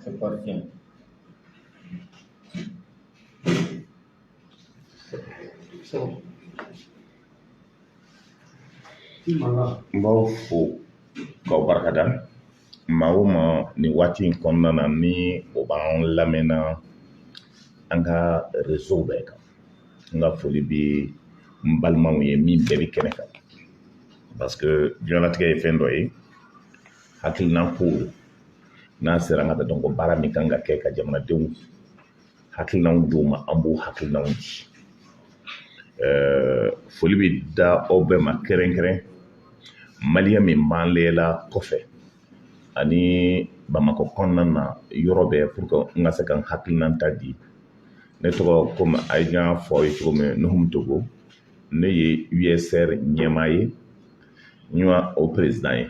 C'est parti. N b'aw fo k'aw barikada. Maa o maa nin waati in kɔnɔna na ni o b'an lamɛnna an ka réseau bɛɛ kan, n ka foli bɛ n balimaw ye min bɛɛ bɛ kɛnɛ kan, parce que diɲɛlatigɛ ye fɛn dɔ ye, hakilina ko n'a sera an ka taa dɔn ko baara min kan ka kɛ ka jamanadenw hakilinaw d'u ma, an b'o hakilinaw di. Foli bɛ da aw bɛɛ ma kɛrɛnkɛrɛn, maliyɛn min b'an layɛla kɔfɛ ani Bamakɔ kɔnɔna na yɔrɔ bɛɛ, pour que n ka se ka n hakilinan ta di. Ne tɔgɔ, komi a y'a fɔ aw ye cogo min, Nuhum Togo. Ne ye USR ɲɛmaa ye, n ye o président ye.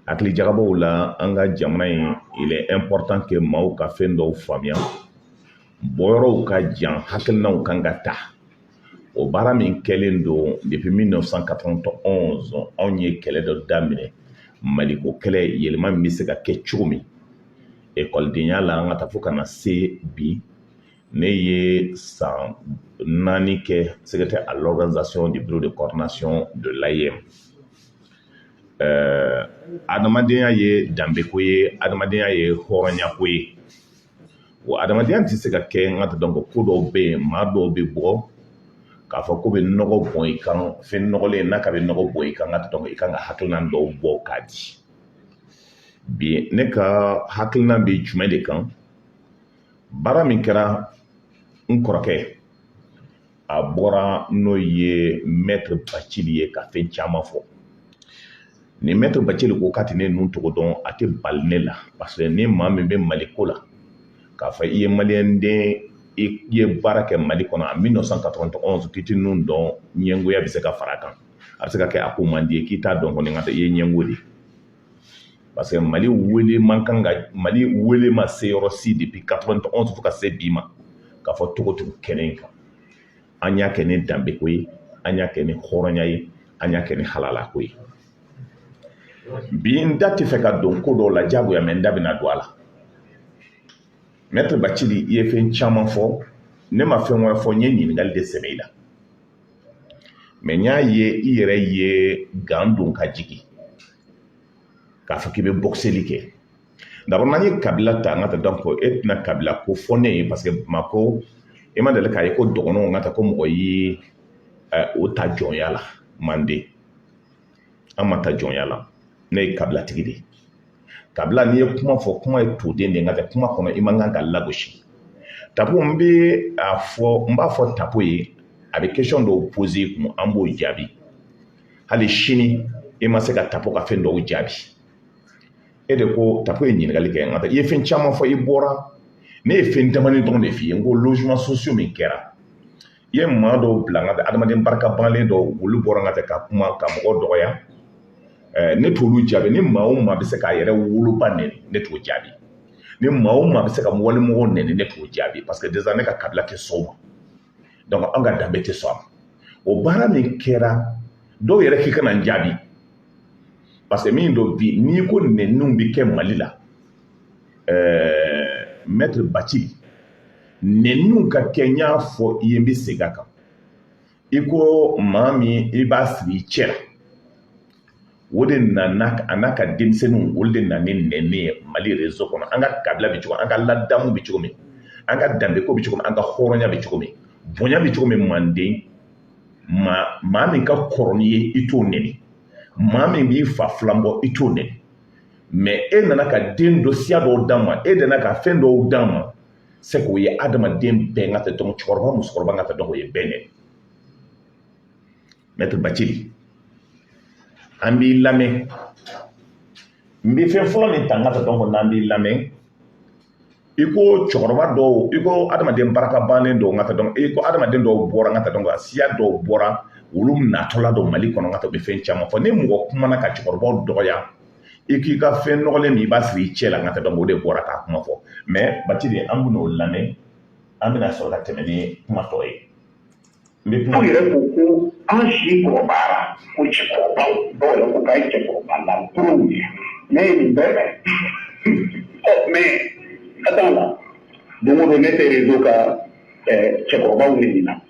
Hakili jagabɔw la, an ka jamana in, il est important que maaw ka fɛn dɔw faamuya. Bɔyɔrɔw ka jan, hakilinaw kan ka ta. O baara min kɛlen don depuis 1991, anw ye kɛlɛ dɔ daminɛ, Maliko kɛlɛ, yɛlɛma min bɛ se ka kɛ cogo min ekɔlidenya la, an ka taa fo ka na se bi. Ne ye san 4 kɛ secrétaire à l'organisation du bureau de coordination de l'AEEM. Adamadenya ye danbeko ye, adamadenya ye hɔrɔnyako ye. Wa adamadenya tɛ se ka kɛ n ka dɔn ko dɔw bɛ yen, maa dɔw bɛ bɔ k'a fɔ ko bɛ nɔgɔ bɔn i kan, fɛn nɔgɔlen n'a ka bɛ nɔgɔ bɔn i kan, ka dɔn i kan ka hakilina dɔw bɔ k'a di. Bi, ne ka hakilina bɛ jumɛn de kan? Baara min kɛra, n kɔrɔkɛ a bɔra, n'o ye maître Bacili ye, ka fɛn caman fɔ. Ni maître Bacili ko k'a tɛ ne ninnu tɔgɔ dɔn, a tɛ bali ne la, parce que ni maa min bɛ Mali ko la, k'a fɔ i ye maliyɛn den, i ye baara kɛ Mali kɔnɔ en 1991, k'i tɛ ninnu dɔn, ɲɛngoya bɛ se ka fara a kan. A bɛ se ka kɛ a ko man di ye k'i t'a dɔn kɔni, nka i ye ɲɛngo de ye, parce que Mali wele man kan ka, Mali wele ma se yɔrɔ si depuis 91 fo ka se bi ma k'a fɔ togotigiw kɛnɛ in kan. An y'a kɛ ni danbeko ye, an y'a kɛ ni hɔrɔnya ye, an y'a kɛ ni halalako ye. Bi, n da tɛ fɛ ka don ko dɔw la diyagoya, mɛ n da bɛna don a la. Maître Bacili, i ye fɛn caman fɔ, ne ma fɛn wɛrɛ fɔ, n ye ɲininkali de sɛbɛn i la, mɛ n y'a ye i yɛrɛ ye gan don ka jigin k'a fɔ k'i bɛ bɔkseli kɛ. D'abord, n'an ye kabila ta, an ka taa, donc e tɛna kabila ko fɔ ne ye, parce que Bamakɔ, i ma deli k'a ye ko dɔgɔnɔw ka taa ko mɔgɔ ye o ta jɔnya la. Manden, an ma ta jɔnya la. Ne ye kabilatigi de ye. Kabila, n'i ye kuma fɔ, kuma ye toden de ye, nka tɛ kuma kɔnɔ, i man kan ka lagosi. Tapo, n bɛ a fɔ, n b'a fɔ Tapo ye, a bɛ question dɔw poser i kun, an b'o jaabi. Hali sini, i ma se ka Tapo ka fɛn dɔw jaabi. E de ko Tapo ye ɲininkali kɛ, nka i ye fɛn caman fɔ, i bɔra. Ne ye fɛn damani dɔrɔn de f'i ye. N ko logement sociaux min kɛra, i ye maa dɔw bila n ka adamaden barika banlen dɔw, olu bɔra n ka tɛ ka kuma ka mɔgɔ dɔgɔya. Ne t'olu jaabi. Ni maa o maa bɛ se k'a yɛrɛ woloba nɛni, ne t'o jaabi. Ni maa o maa bɛ se ka walimɔgɔw nɛni, ne t'o jaabi, parce que déjà ne ka kabila tɛ sɔn o ma. Donc an ka danbe tɛ sɔn a ma. O baara min kɛra, dɔw yɛrɛ k'i kana n jaabi, parce que min don bi, n'i ko nɛniw bɛ kɛ Mali la, maître Bacili, nɛniw ka kɛ, n y'a fɔ i ye, n bɛ segin a kan. I ko maa min i b'a siri i cɛ la, o de nana a n'a ka denmisɛnninw, olu de nana ni nɛni ye Mali réseau kɔnɔ. An ka kabila bɛ cogo, an ka ladamu bɛ cogo min, an ka danbeko bɛ cogo min, an ka hɔrɔnya bɛ cogo min, bonya bɛ cogo min, manden maa, maa min ka kɔrɔ n'i ye, i t'o nɛni. Maa min b'i fa filan bɔ, i t'o nɛni. Mɛ e nana ka den dɔ siya dɔw d'an ma, e nana ka fɛn dɔw d'an ma, c'est k'o ye adamaden bɛɛ ka tɛ dɔn, cɛkɔrɔba, musokɔrɔba ka tɛ dɔn, o ye bɛɛ nɛni. Maître Bacili, an b'i lamɛn. N bɛ fɛn fɔlɔ min ta n ka tɛ dɔn ko n'an b'i lamɛn, i ko cɛkɔrɔba dɔw, i ko adamaden barika bannen dɔw, n ka tɛ dɔn, i ko adamaden dɔw bɔra, n ka tɛ dɔn, ka siya dɔw bɔra, olu natɔla don Mali kɔnɔ, n ka tɛ u bɛ fɛn caman fɔ. Ni mɔgɔ kumana ka cɛkɔrɔbaw dɔgɔya, i k'i ka fɛn nɔgɔlen min i b'a siri i cɛ la, n ka tɛ dɔn, o de bɔra k'a kuma fɔ. Mɛ Bacili, an bɛn'o lamɛn, an bɛna sɔrɔ ka tɛmɛ ni kuma tɔ ye. N bɛ kuma. Aw yɛrɛ ko ko an si kɔrɔbayara, ko cɛkɔrɔbaw, dɔw yɛrɛ ko k'a ye cɛkɔrɔba lankolonw ye. Ne ye nin bɛɛ mɛn. Ɔ, mais Siga t'a la, don o don ne tɛ réseau ka cɛkɔrɔbaw neni na.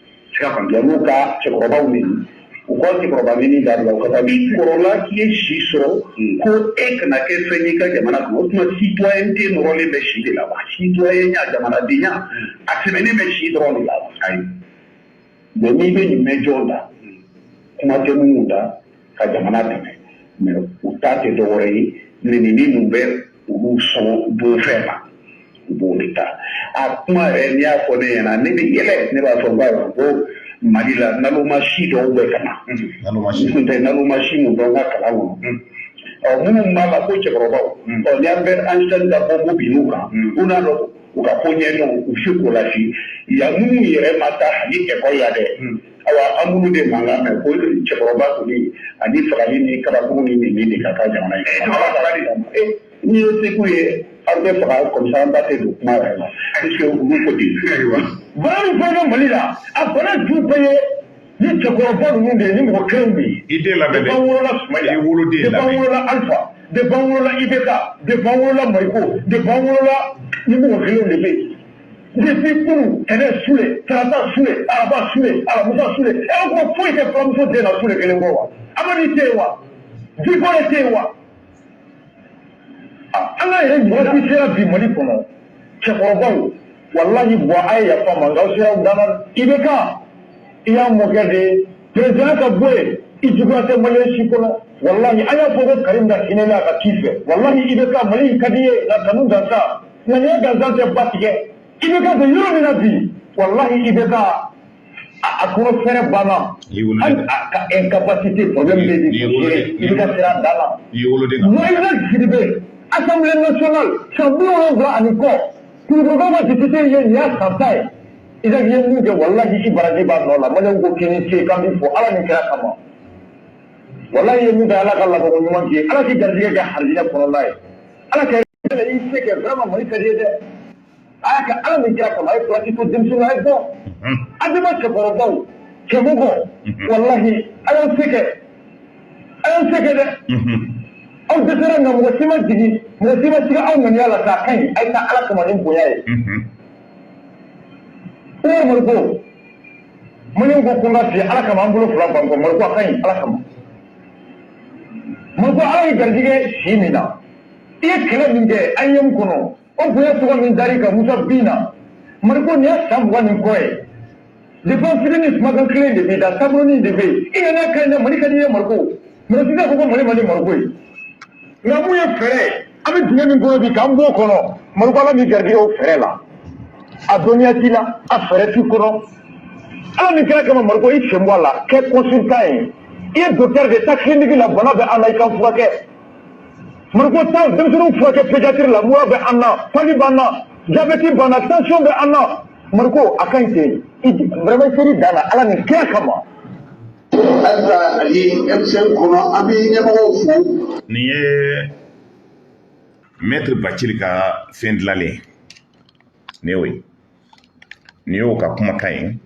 Yan'u ka cɛkɔrɔbaw neni, u ka cɛkɔrɔba neni dabila, u ka taa. I kɔrɔla, k'i ye si sɔrɔ, ko e kana kɛ fɛn ye i ka jamana kɔnɔ. O tuma, citoyenneté nɔrɔlen bɛ si de la wa? Citoyenya, jamanadenya, a sɛbɛnnen bɛ si dɔrɔn de la wa? Ayi. Mais n'i bɛ nin mɛn jɔn da, kuma tɛ minnu da ka jamana dɛmɛ, mais u ta tɛ dɔwɛrɛ ye, nenini mun bɛ olu sɔn donfɛn ma, u b'o de ta. A kuma yɛrɛ, n'i y'a fɔ ne ɲɛna, ne bɛ yɛlɛ, ne b'a fɔ n ko ayiwa, ko Mali la, naloma si dɔw bɛ ka na. Naloma si. N tun tɛ naloma si mun dɔn n ka kalan kɔnɔ. Ɔ, minnu b'a la ko cɛkɔrɔbaw, ɔ, ni Albert Einstein ka bɔnbɔn binn'u kan, u n'a dɔn u ka ko ɲɛdɔn, u bɛ se k'o lase yan. Minnu yɛrɛ ma taa hali ekɔli la dɛ, awa, an b'olu de mankan mɛn ko cɛkɔrɔba kɔni ani fagali ni kabakuru ni nɛni de ka kan jamana in kɔnɔ. N'i ye segu ye, an tɛ faga comme ça, an da tɛ don kuma yɛrɛ la, puisque olu ko ten. Bana min fana bɛ Mali la, a bana ju bɛɛ ye ni cɛkɔrɔba ninnu de ye, ni mɔgɔ kelenw de ye. I den labɛn dɛ. Depuis an wolola Sumayila, I woloden depuis an labɛn. wolola Alpha, depuis an wolola IBK, depuis an wolola Mariko, depuis an wolola, ni mɔgɔ kelenw de bɛ yen. Depuis kunu, tɛnɛ Sule, tarata Sule, araba Sule, alamusa Sule, e ko foyi tɛ fulamuso den na Sule kelen kɔ wa? Amadi tɛ yen wa? Dikore tɛ yen wa? An ka yɛrɛ waati sera bi Mali kɔnɔ, cɛkɔrɔbaw, walahi, bɔ a ye yafa ma, nka aw sera aw danna. IBK, i y'a mɔkɛ de ye, président ka bɔ yen, i juguya tɛ maliyɛn si kɔnɔ. Walahi, an y'a fɔ ko Karim ka hinɛ n'a ka k'i fɛ. Walahi, IBK, Mali in ka di ye, nka kanu gansan, ŋaniya gansan tɛ ba tigɛ. IBK bɛ yɔrɔ min na bi, walahi, IBK a kɔnɔ fɛrɛ banna. I woloden. Hali a ka incapacité, problème bɛ N'i woloden. IBK sera a dan na. I woloden ka. Moïse Sidibé, Assemblée nationale, san 70 ani kɔ, Kulukorokaw ka député ye, nin y'a san 10 ye. Isaac ye mun kɛ? Walahi, i baraji b'a nɔ la. Maliyɛnw ko k'i ni ce, k'an b'i fo Ala ni kira kama. Walahi, i ye mun kɛ, Ala ka labanko ɲuman k'i ye, Ala k'i garijɛgɛ kɛ harijinɛ kɔnɔna ye. Ala ka i se kɛ, vraiment, Mali ka di ye dɛ. A y'a kɛ Ala ni kira kama, a ye place to denmisɛnninw, a ye bɔ. Adama cɛkɔrɔbaw, cɛmɔgɔ, walahi, a y'aw se kɛ, a y'aw se kɛ dɛ. Aw dɛsɛra, nka mɔgɔ si ma jigin, mɔgɔ si ma siga aw ŋaniya la k'a ka ɲi. A ye taa Ala kama ni bonya ye. Umaru Mariko, maliyɛnw ko n ka fiyɛ Ala kama, an bolo fila ban kɔ. Mariko, a ka ɲi Ala kama. Mariko, Ala ye garijɛgɛ si min na, i ye kɛlɛ min kɛ AEEM kɔnɔ, o bonya tɔgɔ min dar'i kan Musa bin na. Mariko, nin ye san 20 ni kɔ ye. Depuis an fitinin, kumakan kelen de b'i da, taabolonin de bɛ yen. I nana ka ɲi dɛ, Mali ka di i ye Mariko. Mɔgɔ si t'a fɔ ko Mali man di Mariko ye. Nka mun ye fɛɛrɛ ye? An bɛ dingɛ min kɔnɔ bi, k'an b'o kɔnɔ. Mariko, Ala m'i garijɛgɛ o fɛɛrɛ la. A dɔnniya t'i la, a fɛɛrɛ t'i kɔnɔ. Ala ni kira kama, Mariko, i sen bɔ a la, kɛ consultant ye. I ye docteur de, taa clinique la, bana bɛ an na, i k'an furakɛ. Mariko, taa denmisɛnninw furakɛ pédiatrie la, mura bɛ an na, palu b'an na, diabète b'an na, tension bɛ an na. Mariko, a ka ɲi ten. I vraiment, i seri dan na Ala ni kira kama. Halisa ani M5 kɔnɔ, an bɛ ɲɛmɔgɔw fo. Nin ye maître Bacili ka fɛn dilanlen nin y'o ye, nin y'o ka kumakan ye.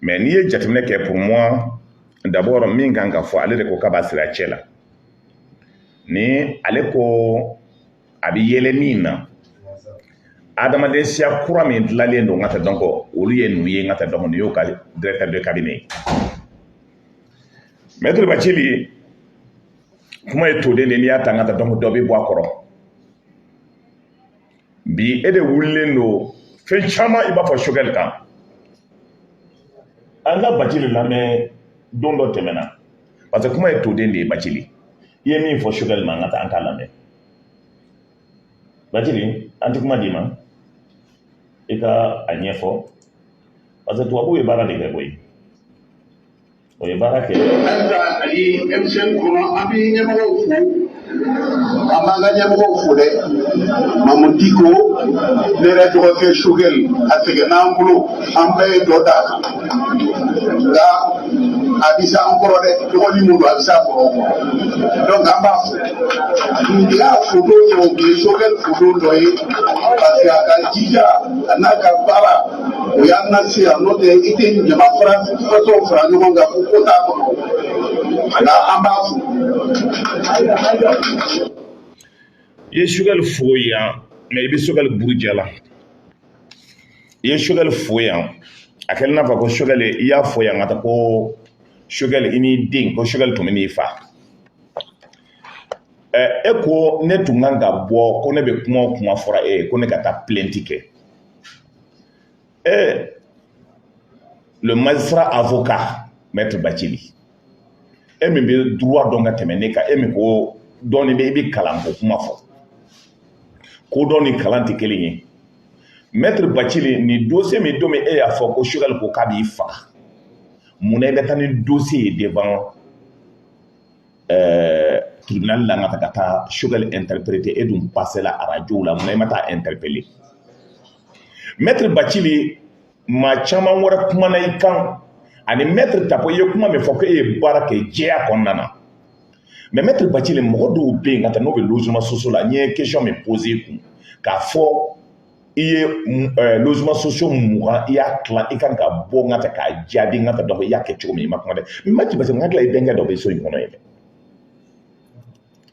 Mais n'i ye jateminɛ kɛ, pour moi d'abord, min kan ka fɔ, ale de ko k'a b'a siri a cɛ la. Ni ale ko a bɛ yɛlɛ min na, adamaden siya kura min dilanlen don, n ka tɛ dɔn kɔ, olu ye ninnu ye, n ka tɛ dɔn, nin y'o ka directeur de cabinet ye, maître Bacili. Kuma ye toden de, n'i y'a ta, n ka tɛ dɔn, dɔ bɛ bɔ a kɔrɔ. Bi e de wulilen don fɛn caman, i b'a fɔ Choguel kan. An ka Bacili lamɛn don dɔ tɛmɛna, parce que kuma ye toden de ye. Bacili, i ye min fɔ Choguel ma, an ka taa an k'a lamɛn. Bacili, an tɛ kuma d'i ma, i ka a ɲɛfɔ, parce que tubabuw ye baara de kɛ koyi, o ye baara kɛ. Halisa ani M5 kɔnɔ, an bɛ ɲɛmɔgɔw fo, an b'an ka ɲɛmɔgɔw fo dɛ. Mamu Diko, ne yɛrɛ dɔgɔkɛ Choguel, a sɛgɛnna an bolo, an bɛɛ ye dɔ d'a kan, nka a bɛ se an kɔrɔ dɛ. Dɔgɔnin mun don, a bɛ se a kɔrɔ kɔrɔ, donc an b'a fo. Nin y'a foto ye, o ye Choguel foto dɔ ye, parce que a ka jija a n'a ka baara, o y'an lase yan. N'o tɛ, i tɛ ɲama fara fatɔw fara ɲɔgɔn kan ko ko t'a kɔnɔ. Nka an b'a fo. I ye Choguel fo yan. Mais i bɛ Choguel buruja la, i ye Choguel fo yan, a kɛlen n'a fɔ ko Choguel, i y'a fɔ yan ka taa ko Choguel, i n'i den, ko Choguel tun bɛ n'i fa. E ko ne tun kan ka bɔ, ko ne bɛ kuma o kuma fɔra e ye ko ne ka taa plainte kɛ. Le magistrat avocat, maître Bathily, e min bɛ droit dɔn ka tɛmɛ ne kan, e min ko dɔɔni bɛ, i bɛ kalanko kuma fɔ, ko dɔn ni kalan tɛ kelen ye. Maître Bathily, ni dossier min, don min e y'a fɔ ko Choguel ko k'a b'i faga, munna i bɛ taa ni dossier ye devant tribunal la ka taa Choguel interpeller? E dun passé la radio la, munna i ma taa interpeller? Maître Bathily, maa caman wɛrɛ kumana i kan ani maître Tapo. I ye kuma min fɔ ko e ye baara kɛ jɛya kɔnɔna na, mais maître Bathily, mɔgɔ dɔw bɛ yen ka taa n'o bɛ logement sociaux la, n ye question min posé i kun k'a fɔ i ye logement sociaux 20, i y'a tilan, i kan ka bɔ n ka ta k'a jaabi n ka ta. Donc i y'a kɛ cogo min, i ma kuma dɛ. N ma ci parce que n hakili la, i bɛnkɛ dɔ bɛ so in kɔnɔ yen dɛ,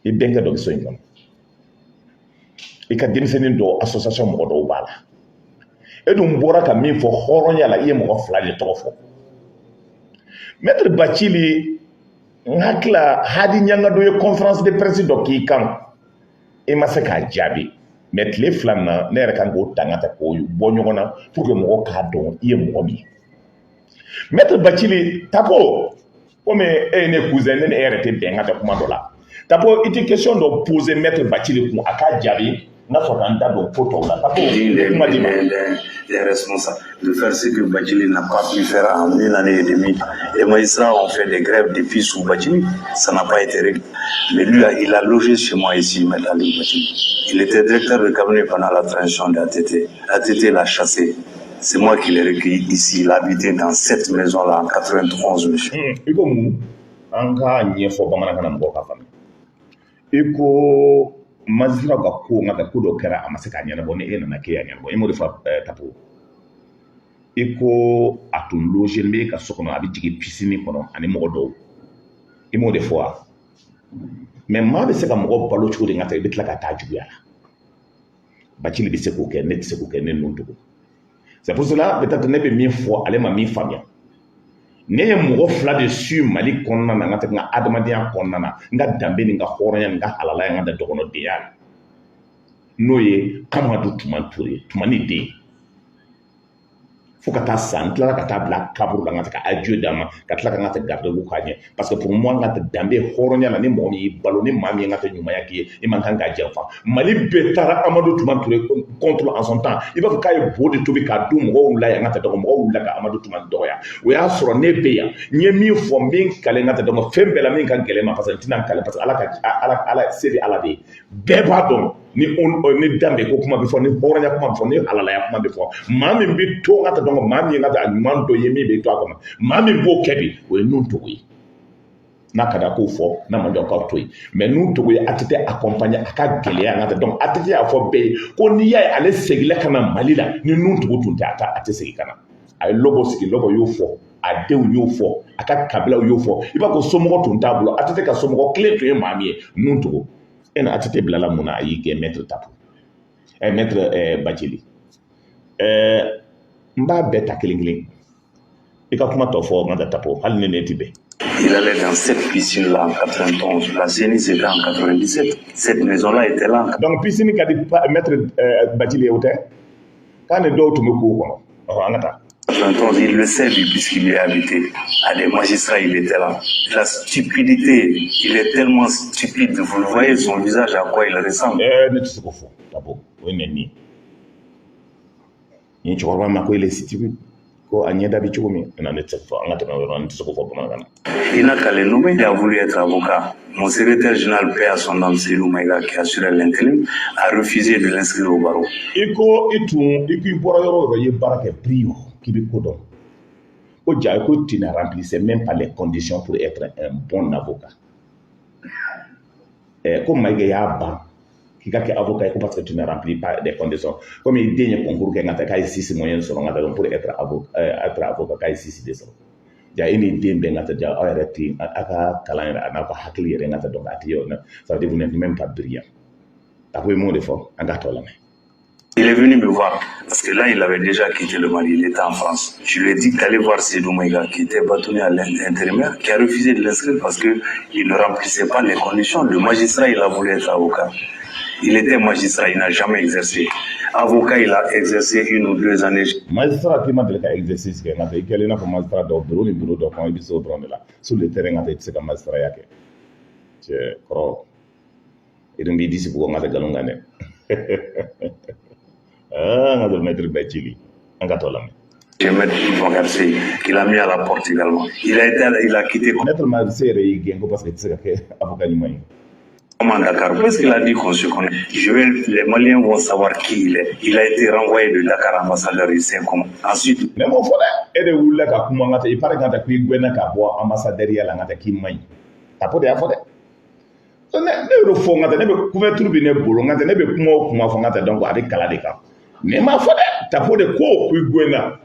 i bɛnkɛ dɔ bɛ so in kɔnɔ, i ka denmisɛnnin dɔw, association mɔgɔ dɔw b'a la. E dun bɔra ka min fɔ hɔrɔnya la, i ye mɔgɔ fila de tɔgɔ fɔ. Maître Bathily, n hakili la, Hadi Ɲangado ye conférence de presse dɔ k'i kan, i ma se k'a jaabi. Mais tile 2 na, ne yɛrɛ kan k'o ta n ka ta k'o bɔ ɲɔgɔn na pour que mɔgɔw k'a dɔn i ye mɔgɔ min ye. Maître Bathily, Tapo, komi e ye ne cousin, ne ni e yɛrɛ tɛ bɛn ka tɛ kuma dɔ la. Tapo, i tɛ question dɔ poser maître Bathily kun, a k'a jaabi, n ka sɔrɔ ka n da don ko tɔw la. Tapo, kuma di ma. Des responsables de faire ce que Bathily n'a pas pu faire en une année et demie. Les magistrats ont fait des grèves depuis sous Bathily, ça n'a pas été réglé. Mais lui, il a logé chez moi ici, Maître Ali Bathily. Il était directeur de cabinet pendant la transition d'ATT. ATT l'a chassé. C'est moi qui l'ai recueilli ici. Il a habité dans cette maison-là en 91, monsieur. I ko mun? An k'a ɲɛfɔ bamanankan na, mɔgɔw ka faamuya. I ko magistrat ka ko n ka ko dɔ kɛra, a ma se k'a ɲɛnabɔ, ni e nana k'e y'a ɲɛnabɔ, i m'o de fɔ? Tapo, i ko a tun logé bɛ e ka so kɔnɔ, a bɛ jigin piscine kɔnɔ ani mɔgɔ dɔw, i m'o de fɔ wa? Mais maa bɛ se ka mɔgɔ balo cogo di n ka taa, i bɛ tila ka taa juguya la? Bathily bɛ se k'o kɛ, ne tɛ se k'o kɛ, ne ninnu togo. C'est pour cela peut-être ne bɛ min fɔ, ale ma min faamuya. Ne ye mɔgɔ fila de su Mali kɔnɔna na, n ka n ka adamadenya kɔnɔna na, n ka danbe ni n ka hɔrɔnya ni n ka halalaya, n ka dɔgɔnɔdenya la, n'o ye Amadu Tumani Ture, Tumani den, fo ka taa sa, n tilala ka taa bila kaburu la, n ka se ka adieu d'a ma, ka tila ka n ka garde k'a ɲɛ, parce que pour moi, n ka danbe hɔrɔnya la, ni mɔgɔ min y'i balo, ni maa min ye n ka ɲumanya k'i ye, i man kan k'a janfa. Mali bɛɛ taara Amadu Tumani Ture contre en son temps. I b'a fɔ k'a ye bo de tobi k'a dun mɔgɔw la yan, n ka dɔgɔ, mɔgɔw wulila ka Amadu Tumani dɔgɔya. O y'a sɔrɔ ne bɛ yan, n ye min fɔ, n bɛ n kale, n ka dɔgɔ fɛn bɛɛ la min ka gɛlɛn ma, parce que n tɛna n kale, parce que Ala ka Ala se bɛ Ala de ye. Bɛɛ b'a dɔn ni danbe ko kuma bɛ fɔ, ni hɔrɔnya kuma bɛ fɔ, ni halalaya kuma bɛ fɔ, maa min bɛ to n ka dɔn, maa min ye n ka a ɲuman dɔ ye min bɛ to a kɔnɔ, maa min b'o kɛ bi, o ye Nuhu Togo ye. N'a ka di a k'o fɔ, n'a ma dɔn k'aw to yen. Mais Nuhu Togo ye ATT accompagner a ka gɛlɛya n ka donc ATT y'a fɔ bɛɛ ye ko n'i y'a ye ale seginna ka na Mali la, ni Nuhu Togo tun tɛ, a tɛ segin ka na. A ye Lɔbɔ sigi, Lɔbɔ y'o fɔ, a denw y'o fɔ, a ka kabilaw y'o fɔ. I b'a fɔ somɔgɔ tun t'a bolo, ATT ka somɔgɔ kelen tun ye maa min ye, Nuhu Togo. E na ATT bilala mun na? A y'i gɛn. Maître Tapo, maître Bathily, n b'a bɛɛ ta kelen kelen. I ka kuma tɔ fɔ n ka Tapo, hali ni ne ti bɛn. Il allait dans cette piscine-là en 91. La CENI, c'était en 97. Cette maison-là était là. Donc piscine ka di maître Bathily ye, o tɛ k'a ni dɔw tun bɛ k'o kɔnɔ. Ɔhɔ, an ka taa. 91, il le sait, lui, puisqu'il y a habité. À des magistrats, il était là. La stupidité, il est tellement stupide. Vous le voyez, son visage, à quoi il ressemble. Ne tɛ se k'o fɔ Tapo, o ye nɛni ye. Ni cɛkɔrɔba ma ko il est stupide, ko a ɲɛda bɛ cogo min na, ne tɛ se k'o fɔ. An ka tɛmɛ o yɔrɔ, ne tɛ se k'o fɔ bamanankan na. Il n'a qu'à le nommer, il a voulu être avocat. Mon secrétaire général, paix à son âme, Seydou Maïga, qui assurait l'intérim, a refusé de l'inscrire au barreau. I ko i tun i ko i bɔra yɔrɔ o yɔrɔ, i ye baara kɛ brio, k'i bɛ ko dɔn, ko ja ko tu ne remplissais même pas les conditions pour être un bon avocat. Ko Maïga y'a ban k'i ka kɛ avocat ye, ko parce que tu ne remplis pas des conditions. Comme i den ye concours kɛ, n ka taa k'a ye six moyenne sɔrɔ, n ka taa pour être avocat, k'a ye six de sɔrɔ. Ja e ni den bɛɛ, n ka taa ja aw yɛrɛ tɛ aw ka kalan yɛrɛ a n'aw ka hakili yɛrɛ, n ka taa donc a tɛ yɔrɔ, ça veut dire vous n'êtes même pas brillant. A ko i m'o de fɔ, an k'a tɔ lamɛn. Il est venu me voir, parce que là, il avait déjà quitté le Mali, il était en France. Je lui ai dit d'aller voir Seydou Maïga, qui était bâtonnier à l'intérimaire, qui a refusé de l'inscrire parce qu'il ne remplissait pas les conditions. Le magistrat, il a voulu être avocat. Il était magistrat, il n'a jamais exercé. Avocat, il a exercé 1 ou 2 années. Magistrat k'i ma deli ka exercice kɛ, nka i kɛlen i n'a fɔ magistrat dɔw, bureau ni bureau dɔ kɔnɔ, i bɛ se o dɔrɔn de la sur le terrain, nka i tɛ se ka magistrat ya kɛ. Cɛ kɔrɔ, i dun b'i disi bugɔ, n ka tɛ nkalon kan dɛ. Ah, n ka maître Bathily, an ka tɔ lamɛn. Chez Maître Boubacar Seye, qu'il a mis à la porte également. Il a quitté Maître Marseille yɛrɛ y'i gɛn ko parce que i tɛ se ka kɛ avocat ɲuman ye. Comment Dakar? Parce qu'il a dit qu'on se connaît. Les Maliens vont savoir qui il est. Il a été renvoyé de Dakar ambassadeur, il sait comment. Ensuite, Ne m'o fɔ dɛ, e de wulila ka kuma, n ka tɛ i pare ka taa k'i gɛnna ka bɔ ambassadeur ya la, n ka tɛ k'i man ɲi. Tapo de y'a fɔ dɛ. Ne y'o fɔ, n ka tɛ ne bɛ couverture bɛ ne bolo, n ka tɛ ne bɛ kuma o kuma fɔ, n ka tɛ donc a bɛ kala de kan. Ne m'a fɔ dɛ, Tapo de ko k'i gɛnna.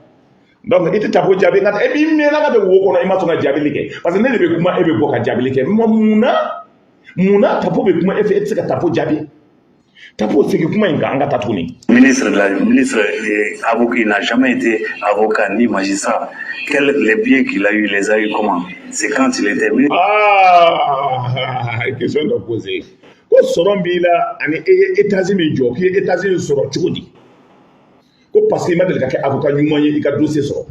Donc i tɛ Tapo jaabi, n ka tɛ e b'i mɛnna ka tɛ wo kɔnɔ, i ma sɔn ka jaabili kɛ parce que ne de bɛ kuma, e bɛ bɔ ka jaabili kɛ. Mun na Tapo bɛ kuma e fɛ, e tɛ se ka Tapo jaabi? Tapo, segin kuma in kan, an ka taa tuguni. Ministre de la ministre et avocat, il n'a jamais été avocat ni magistrat. Les biens qu'il a eu, il les a eu comment? C'est quand il était ministre. Ah, question dɔ posé ko sɔrɔ b'i la ani e ye étage min jɔ, k'i ye étage in sɔrɔ cogo di? Ko parce que i ma deli ka kɛ avocat ɲuman ye, i ka dossier sɔrɔ,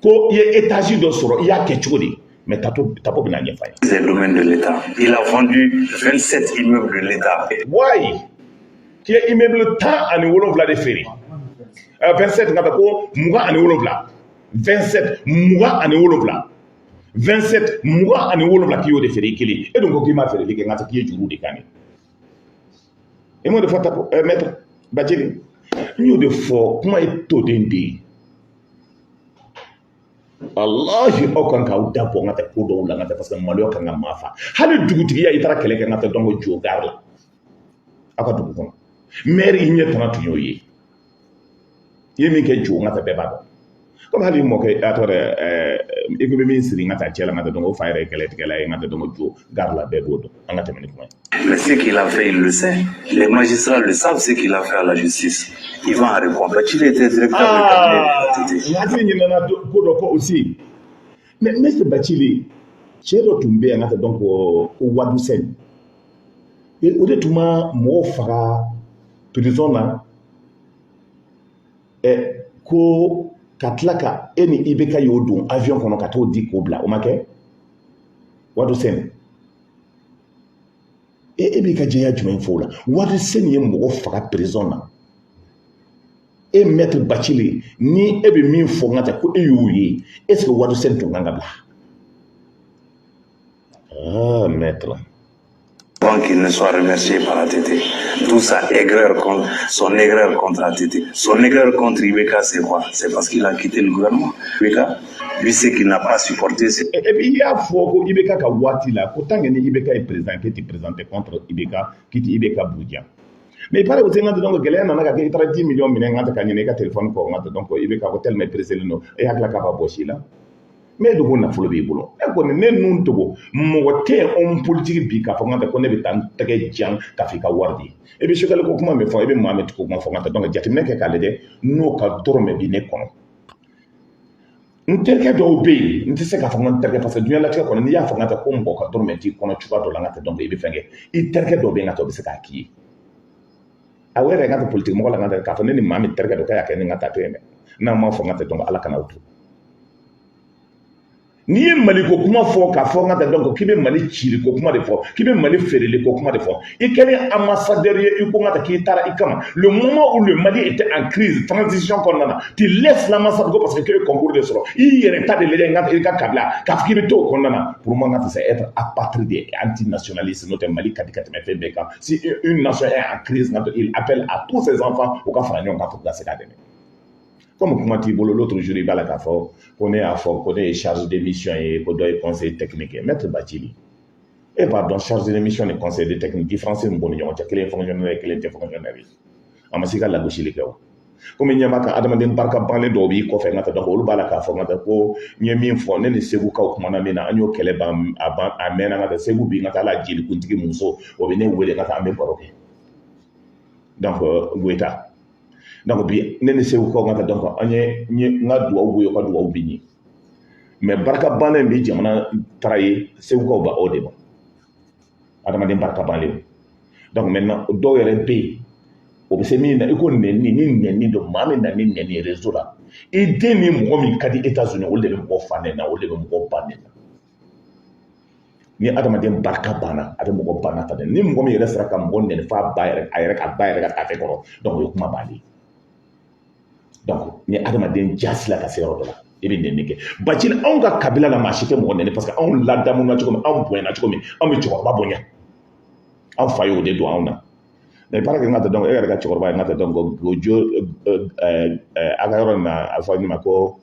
ko i ye étage dɔ sɔrɔ, i y'a kɛ cogo di? Mais Tapo bɛna ɲɛfɔ an ye. Des domaines de l'État. Il a vendu 27 immeubles de l'État. Wayi, k'i ye immeuble 17 de feere, 27, n ka taa ko 27, 27, 27, 27, 27, k'i y'o de feere i kelen. E dun ko k'i ma feereli kɛ, n ka taa k'i ye juru de kan. I m'o de fɔ, Tapo, maître Bathily? N y'o de fɔ, kuma ye toden de ye. Walahi, aw kan k'aw da bɔ n ka tɛ ko dɔw la, n ka tɛ parce que maloya kan ka maa fa. Hali dugutigiya, i taara kɛlɛ kɛ, n ka tɛ dɔn jo gari la aw ka dugu kɔnɔ, maire i ɲɛ tana tun y'o ye. I ye min kɛ jo, n ka tɛ bɛɛ b'a dɔn. Komi hali mɔkɛ a tɔgɔ dɛ, i ko bɛ min siri n ka taa cɛ la, n ka tɛ dɔn o fa yɛrɛ ye kɛlɛtigɛla ye, n ka tɛ dɔn jo gari la, bɛɛ b'o dɔn. An ka tɛmɛ ni kuma ye. Mais ce qu'il a fait, il le sait. Les magistrats le savent, ce qu'il a fait à la justice. Il va en répondre. Bathily était directeur de cabinet de l'ATT. N hakili ɲinɛna ko dɔ kɔ aussi. Mais maître Bathily, cɛ dɔ tun bɛ yan, n ka tɛ dɔn ko Wadu Sɛni, o de tun ma mɔgɔw faga prison na ɛ, ko ka tila ka e ni IBK y'o don avion kɔnɔ ka t'o di k'o bila, o ma kɛ? Wadu Sɛni, e b'i ka jɛya jumɛn fɔ o la? Wadu Sɛni ye mɔgɔ faga prison na. E maître Bathily, ni e bɛ min fɔ, n ka tɛ ko e y'o ye, est ce que Wadu Sɛni tun kan ka bila? Ah, maître. Avant qu'il ne soit remercié par ATT. D'où sa aigreur contre, son aigreur contre ATT. Son aigreur contre IBK, c'est quoi? C'est parce qu'il a quitté le gouvernement. IBK, lui, ce qu'il n'a pas supporté, c'est Et puis i y'a fɔ ko IBK ka waati la, ko tant que ni IBK ye président, k'e ti présenté contre IBK, k'i ti IBK buruja. Mais il paraît aussi, n ka donc gɛlɛya nana ka kɛ, i taara 10 millions minɛ, n ka tɛ ka ɲinɛ i ka téléphone kɔ, n ka tɛ donc IBK ko tellement pressé don, e hakili k'a b'a bɔsi i la. Mais e dun ko nafolo b'i bolo. E kɔni, ne nun togo, mɔgɔ tɛ yen homme politique bi k'a fɔ n ka tɛ ko ne bɛ taa n tɛgɛ jan k'a fɔ i ka wari di. E bɛ Choguel ko kuma min fɔ, e bɛ Mohamed ko kuma fɔ, n ka tɛ donc jateminɛ kɛ k'a lajɛ n'o ka dɔrɔmɛ bi ne kɔnɔ. N terikɛ dɔw bɛ yen, n tɛ se k'a fɔ n ko n terikɛ, parce que diɲɛlatigɛ kɔnɔ, n'i y'a fɔ n ka tɛ ko mɔgɔ ka dɔrɔmɛ t'i kɔnɔ cogoya dɔ la, n ka tɛ donc i bɛ fɛn kɛ. I terikɛ dɔw bɛ yen, n ka tɛ o bɛ se k'a k'i ye. A yɛrɛ n ka tɛ politique mɔgɔ la, n ka tɛ k'a fɔ ne ni maa min terikɛ don k'a y'a kɛ ni n ka taa to yen dɛ. N'a ma fɔ, n ka tɛ donc Ala kana o to. N'i ye Maliko kuma fɔ k'a fɔ, n ka tɛ donc k'i bɛ Mali ciliko kuma de fɔ, k'i bɛ Mali feereli ko kuma de fɔ, i kɛlen ambassadeur ye, i ko n ka tɛ k'i taara i kama. Le moment où le Mali était en crise, transition kɔnɔna na, tu laisses l'ambassade ko parce que k'e ye concours de sɔrɔ, i yɛrɛ ta de lajɛ, n ka i ka kabila k'a fɔ k'i bɛ to o kɔnɔna na. Pour moi, n ka tɛ c'est être apatride et antinationaliste. N'o tɛ, Mali ka di ka tɛmɛ fɛn bɛɛ kan. Si une nation est en crise, il appelle à tous ses enfants u ka fara ɲɔgɔn kan pour ka se k'a dɛmɛ. Comme kuma t'i bolo, l'autre jour i b'a la k'a fɔ ko ne y'a fɔ ko ne ye chargé de mission ye, ko dɔ ye conseil technique ye. Maître Bathily, e b'a dɔn chargé de mission ni conseil de technique différence min b'u ni ɲɔgɔn cɛ, kelen ye fonctionnaire ye, kelen tɛ fonctionnaire ye. A ma se ka lagosili kɛ o. Komi ɲɛ b'a kan, adamaden barika bannen dɔw b'i kɔfɛ, n ka taa donc olu b'a la k'a fɔ n ka taa ko n ye min fɔ, ne ni Segukaw kumana min na, an y'o kɛlɛ ban, a ban, a mɛnna. N ka taa Segu bi, n ka taa ala jelikuntigi muso, o bɛ ne wele, n ka taa an bɛ baro kɛ. Donc Goyita Donc bi ne ni Segukaw ka taa, donc an ye n ka duwawu b'u ye, u ka duwawu bɛ ɲɛ. Mais barika bannen bi jamana taara ye, Segukaw ba o de ma adamaden barika bannen. Donc maintenant, dɔw yɛrɛ bɛ yen, o bɛ se min na, i ko nɛni ni nɛni don. Maa min na ni nɛni réseau la, i den ni mɔgɔ min ka di États-Unis, olu de bɛ mɔgɔ fa nɛni na, olu de bɛ mɔgɔ ba nɛni na. Ni adamaden barika banna, a bɛ mɔgɔ banna ta dɛ. Ni mɔgɔ min yɛrɛ sera ka mɔgɔ nɛni f'a ba yɛrɛ, a yɛrɛ ka ba yɛrɛ ka tafe kɔrɔ, donc o ye kuma bannen ye. Donc ni adamaden jasila ka se yɔrɔ dɔ la, i bɛ nɛni kɛ. Bacili, anw ka kabila la, maa si tɛ mɔgɔ nɛni, parce que anw ladamuna cogo min, anw bonyana cogo min, anw bɛ cɛkɔrɔba bonya, anw fa y'o de don anw na. Mais baara kɛ n ka taa, donc e yɛrɛ ka cɛkɔrɔba ye n ka taa, donc o jo a ka yɔrɔ in na, a fɔ ne ma ko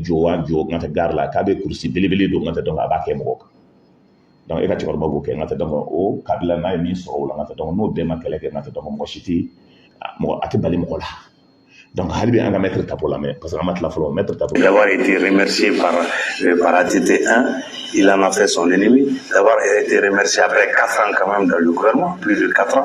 jowa jo n ka taa gare la, k'a bɛ kurusi belebele don, n ka taa, donc a b'a kɛ mɔgɔ kan. Donc e ka cɛkɔrɔba b'o kɛ, n ka taa, donc o kabila n'a ye min sɔrɔ o la, n ka taa, donc n'o bɛɛ ma kɛlɛ kɛ, n ka taa, donc mɔgɔ si tɛ mɔgɔ, a tɛ bali mɔgɔ la. Donc hali bi an ka maître Tapo lamɛn, parce que an ma tila fɔlɔ, maître Tapo. D'avoir été remercié par ATT1, il en a fait son ennemi. D'avoir été remercié après 4 ans quand même dans le gouvernement, plus de 4 ans.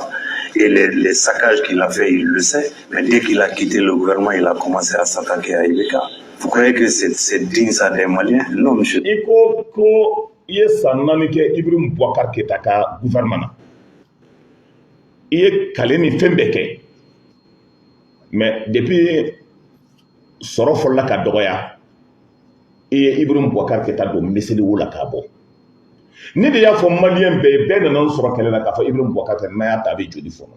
Et les saccages qu'il a fait, il le sait. Mais dès qu'il a quitté le gouvernement, il a commencé à s'attaquer à IBK. Vous croyez que c'est digne, ça, des Maliens? Non, monsieur. I ko ko i ye san 4 kɛ Ibrahim Boubacar Keïta ka gouvernement na, i ye kale ni fɛn bɛɛ kɛ, mais depuis sɔrɔ fɔlɔla ka dɔgɔya, i ye Ibrahim Boubacar Keïta don miseli wo la k'a bɔ. Ne de y'a fɔ Malien bɛɛ ye, bɛɛ nana n sɔrɔ kɛlɛ la k'a fɔ Ibrahim Boubacar Keïta n'a y'a ta, a bɛ joli fɔnɔ.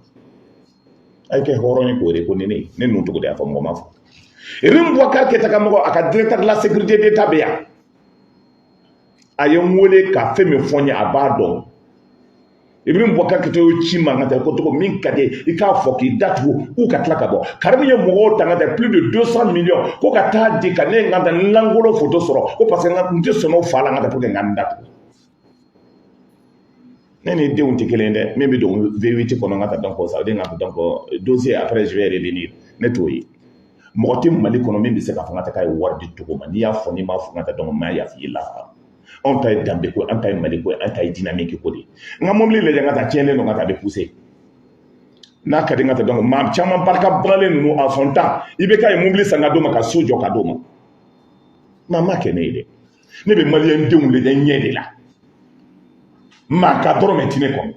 A ye kɛ hɔrɔn ye k'o de ko ni ne ne ninnu cogo de y'a fɔ, mɔgɔ ma fɔ. Ibrahim Boubacar Keïta ka mɔgɔ, a ka directeur de la sécurité d'État bɛ yan, a ye n wele ka fɛn min fɔ n ye, a b'a dɔn. Ibrahim Boubacar Keïta y'o ci ma, ka taa ko cogo min ka di i k'a fɔ k'i datugu u ka tila ka bɔ. Karimu ye mɔgɔw ta ka taa plus de 200 millions ko ka taa di ka ne ka taa n lankolon photo sɔrɔ, ko parce que n tɛ sɔn o fa la, n ka taa pour que n ka n datugu. Ne ni denw tɛ kelen ye dɛ. Min bɛ don V8 kɔnɔ, n ka taa, donc ça veut dire n ka taa, donc dossier, après je vais revenir. Ne t'o ye. Mɔgɔ tɛ Mali kɔnɔ min bɛ se k'a fɔ n ka taa k'a ye wari di Togo ma. N'i y'a fɔ, n'i m'a fɔ, n ka taa, donc n m'a yafa i la. Anw ta ye danbe ko, an ta ye Mali ko, an ta ye dynamique ko de ye. N ka mobili lajɛ, n ka taa tiɲɛnen don, n ka taa a bɛ pousser n'a ka di n ka taa. Donc maa caman barika banalen ninnu, en son temps, i bɛ k'a ye mobili san ka d'o ma, ka so jɔ ka d'o ma. Maa ma kɛ ne ye dɛ. Ne bɛ Malien denw lajɛ ɲɛ de la, maa ka dɔrɔmɛ ti ne kɔnɔ.